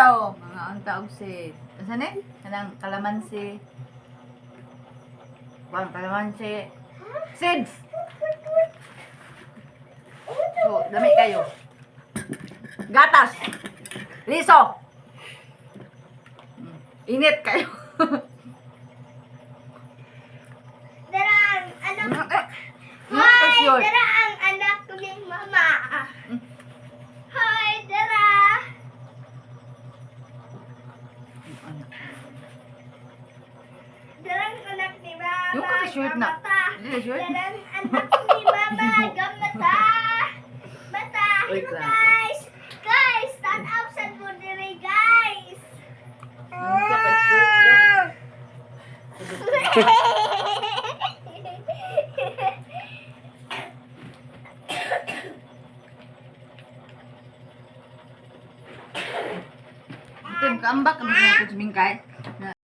Daw. Mga unta og si. Asa ni? Kanang kalamansi. Kuan kalamansi. Seeds. So, dami kayo. Gatas. Liso. Init kayo. Dara ang anak. Eh, Hi, sure. dara ang anak ko ni mama. Hi, dara. Dara ang anak ni mama. Yung ka-short na. Gamata. Hindi na short? Dara ang anak ni mama. Gamata. Mata. Uy, Hello, grabe. guys. Guys, stand up sa diri, guys. Yung ka-short. Ito, kaambak kami na ito sa mingkay. Na